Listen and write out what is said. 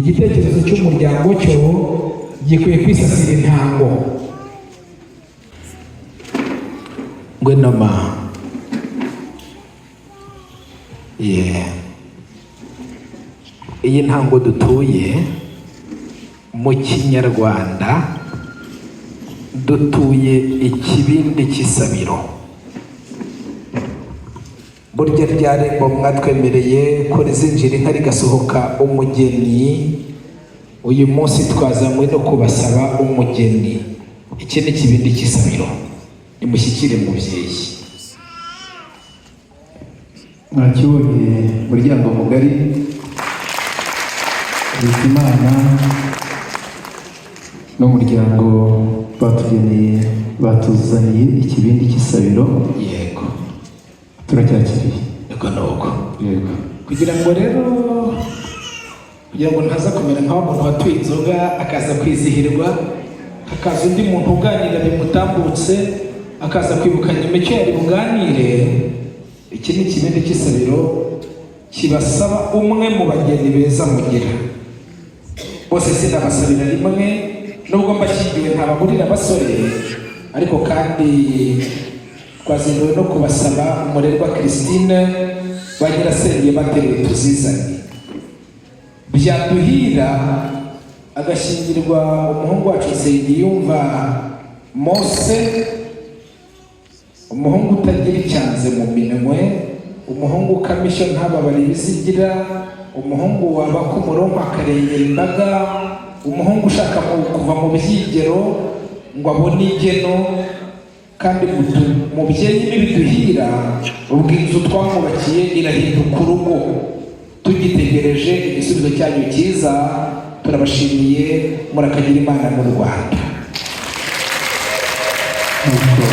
Igitekerezo cy'umuryango cyo gikwiye kwisasira intango. Ngwino ma. Yeah. Iyi ntango dutuye mu Kinyarwanda, dutuye ikibindi cy'isabiro. Burya rya rembo mwatwemereye ko rizinjira inka rigasohoka umugeni, uyu munsi twazanywe no kubasaba umugeni. Iki ni ikibindi cy'isabiro, nimushyikire mubyeyi. Mwakibonye muryango mugari, Bizimana n'umuryango batugeneye, batuzaniye ikibindi cy'isabiro. Yego. Turacyakiriye. Yego, nuko. Yego. Kugira ngo rero, kugira ngo ntaza kumera nka wa muntu watuye inzoga akaza kwizihirwa, hakaza undi muntu uganira bimutambutse, akaza kwibuka nyuma icyo yari buganire. Iki ni ikibindi cy'isabiro kibasaba umwe mu bageni beza mugira bose. Sinabasabira rimwe, nubwo mbashyingiwe ntabagurira abasore, ariko kandi twazinduwe no kubasaba Umurerwa Christine ba nyirasenge bateruye tuzizane. Byaduhira agashyingirwa umuhungu wacu Nsengiyumva Mose, umuhungu utagira icyanze mu minwe, umuhungu ukamishyo ntababare ibizigira, umuhungu wabaka umurongo akarengera imbaga, umuhungu ushaka kuva mu byigero ngo abone igeno. Kandi mubyeyi n'ibiduhira, ubwo inzu twamwubakiye irahinduka urugo. Tugitegereje igisubizo cyanyu cyiza. Turabashimiye, murakagira Imana mu Rwanda. Nuko.